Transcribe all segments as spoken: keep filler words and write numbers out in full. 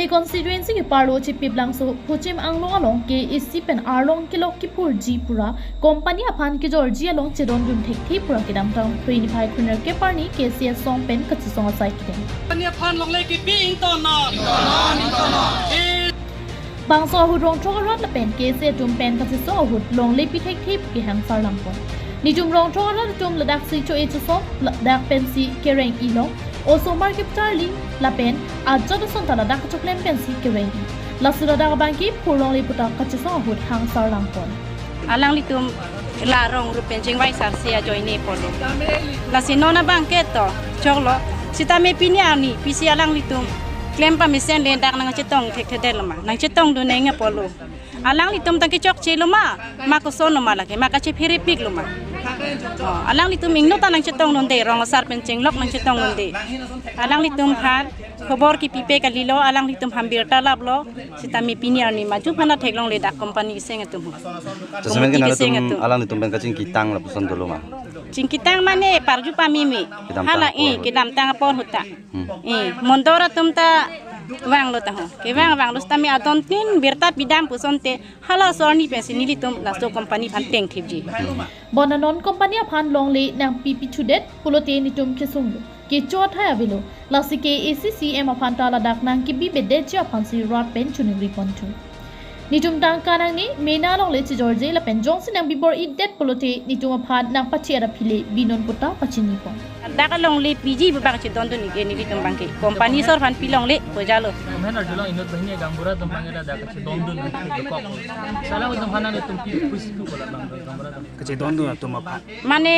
Constituency keparlo Chipiplangso Phuchim Anglong along K A A C pen arlong kelok kiphurji pura company aphan kejorji along chedondun thekthe pura kedamtang Phre niphai kre-nerkep arni K C S song pen kachesong asai kedeng. Company aphan longle kipi ingtonon. Bangso ahut Rongthrok arat lapen K C atum pen kachesong ahut longle pi thekthe pu kehang sarlangpon. Netum Rongthrok arat atum ladaksi cho-e chosong, ladak pensi kereng-i long, osomar kepcharli lapen ajat ason ta ladak kachoklem pensi kereng-i. Laso ladak abangke phurlongle puta kachesong ahut hang sarlangpon. Alanglitum la rong rup pen chingvai sarse ajoine apotlo. Lasi non abangke to choklo. Sitame pini arni pisi alanglitum klem pamesen le dak nangchetong thekthedetlo ma, nangchetongdun neng apotlo. Alanglitum tangke chokchelo ma, ma kosonlo ma lake, ma kachepherepiklo ma. Oh, alanglitum ingno ta nangchetongdunde, rong asar pen chenglok nangchetongdunde. Alanglitum aphan khobor kipipe kalilo, alanglitum aphan birta laplo, sitame pini arni maju aphan theklongle dak company keseng atum. Jasemen ke Committee keseng nangtum atum. Alanglitum pen kachingkitang lapuson dolo ma. Chingkitang mane parju pameme. Kedamtang hala apor eh ahut. Kedamtang apor ahut ta. Hmm. Eh, mondor atum ta vanglo ta ho. Kevang vanglo sitame adon tin birta pidam pusonte hala asorni pensi nelitum laso company aphan tengthipji. Hmm. Bonta non company aphan longle nangpipi thudet pulote netum kesunglo. Kecho athai avelo. Lasi K A A C C M aphan ta ladak nangkibibedetji aphansi rat pen choningriponthu. Netum tangka nangne, mena longle chejorje lapen jongsi nangbibor-idet pulote netum aphan nangpache-et aphi le binon puta pachinipon. Dak alongle piji pu abang chedondun ik nelitum abangke. Company asor aphan pilongle pojalo. Mena arjulong inut banghini gaonbura atum abangke dak chedondun nangkok. Salam atum aphan nangtum pi pusi pu kola abang gaonbura atum. Kachedondun atum aphan. Mane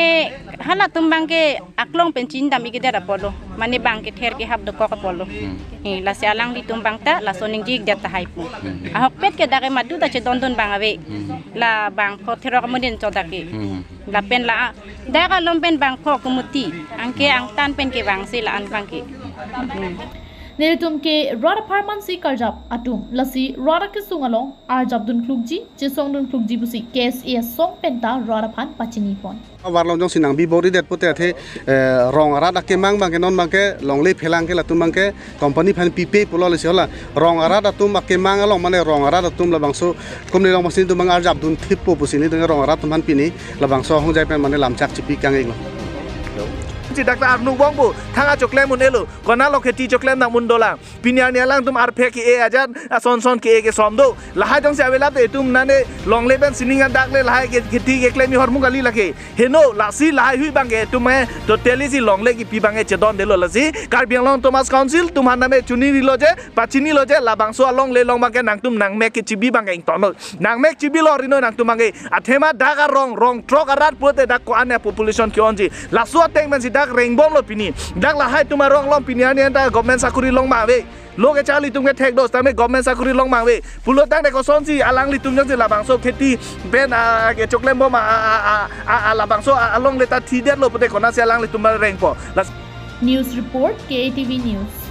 halatum abangke aklong pen chindam-ik kedet apotlo. Mane abangke ther kehap dokok apotlo. Hmm. Eh, lasi alanglitum abang ta laso ningje-ikdet tahai pu. Hmm. Ahokpet ke dak ke madu ta chedondun abang ave. Hmm. La bangpho therok amudin chodak ke. Hmm. Lapen la dak along pen bangpho kumuti. Anke angtan pen kevangse la-an abangke. Hmm. Nelitum ke rat apharmansi karjap atum. Lasi rat akesung along arjapdun klukji, chesongdun klukji pusi K S A song pen ta rat aphan pachinipon. Varlong jongsi nangbibor-idet pute athe, eh, rong arat akemang abangke non abangke longle phelang ke latum abangke company aphan pipe pulo lasi hala rong arat atum akemang along mane rong arat atum labangso kumne long masi netum abang arjapdun thippo pusi netum rong arat atum aphan pini labangso ahongjai pen mane lamchak chipi kang-iklo. Si dak ta arnuk bongpo thang achoklem un-elo, konatlo kheti choklem nang un dolang. Pini arni alangtum arphe ke-e ajat, ason son ke-e kesom do. Lahai jongsi avelap te etum nane longle pen sining adak le lahai ke kheti keklem-i ahormu kali lake. Heno, lasi lahaihui abangke etum eh totally si longle kipi abangke chedondelo lasi. Karbi Anglong Autonomous Council atum aphan name choningrilo je, pachinilo je, labangso alongle along abangke nangtum nangmek kechibi abangke ingtonlo. Nangmek chibilo rinoi nangtum abangke. Athema dak arong, Rongthrok arat pute dak ko-an a population ke-onji. Laso ateng pensi dak rengbomlo pini. Dak lahai atum arong along pini arni anta government sakori long ma ave. Lo kecharli atum kethek do, sitame government sakori long ma ave. Pulotangte kosonsi alanglitum jongsi labangso kheti pen, ah, kechoklembom a, a, a, a, a, labangso, ah, alongle ta thidetlo pute konatsi alanglitum rengpo. Las- News report, K A T V News.